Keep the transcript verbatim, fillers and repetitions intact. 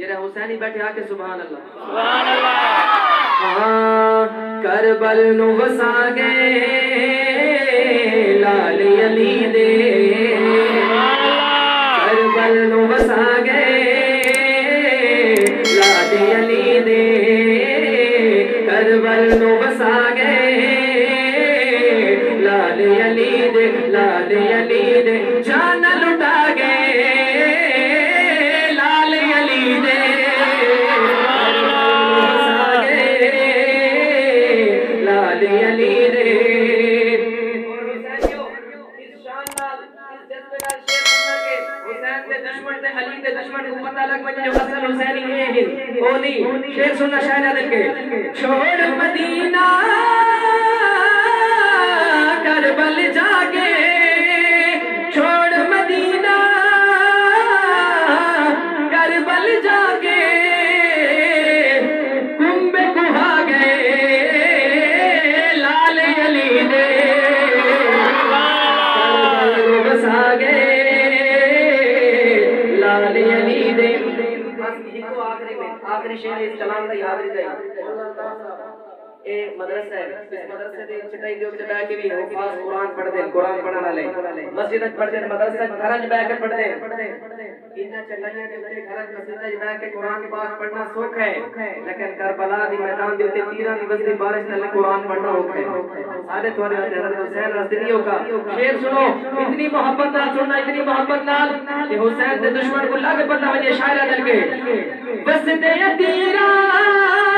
جیڑھے حسینی بیٹھے آکھے سبحان اللہ۔ سبحان اللہ۔ ہاں، کربل نو وسا گئے لال علی دے۔ کربل نو وسا گئے لال علی دے۔ کربل نو وسا گئے لال علی دے، لال علی دے۔ جان لٹا گئے لال علی دے، لال علی دے۔ اور حسینیو، اس شان نال، اس جذبے نال شعر سݨ کے حسین دے دشمن تے علی دے دشمن کوں پتہ لڳ ونڄے جو اصل حسینی اے ہن، او نی۔ شعر سݨݨا شاعر عادل کے۔ چھوڑ مدینہ کربل جا کے، چھوڑ مدینہ کربل جا کے، کنب کہا گئے لال علی دے۔ کربل وسا گئے لال علی دے۔ بس ہکو آخری میں، آخری شعر اس کلام دی حاضری دا ہی۔ اے مدرسہ ہے، اس مدرسے دے چٹائی دے اُتے بیٹھ کے وی حفاظ قرآن پڑھدے ہن، قرآن پڑھݨ والے مسجد وچ پڑھدے ہن، مدرسے وچ گھراں وچ بیٹھ کے پڑھدے ہن۔ انہاں چٹائیاں دے اُتے گھراں وچ مسجداں وچ بیٹھ کے قرآن پاک پڑھݨا سوکھا ہے، لیکن کربلا دی میدان دے اُتے تیراں دی وسدی بارش تلے قرآن پڑھݨا اوکھا ہے۔ ساݙے تہاݙے واسطے حضرت حسین رضی اللہ عنہ کا شعر سُݨو، اتنی محبت نال سُݨݨا، اتنی محبت نال کہ حسین دے دشمن کوں لڳ پتہ ونڄے شاعر عادل کے۔ وسدے تیراں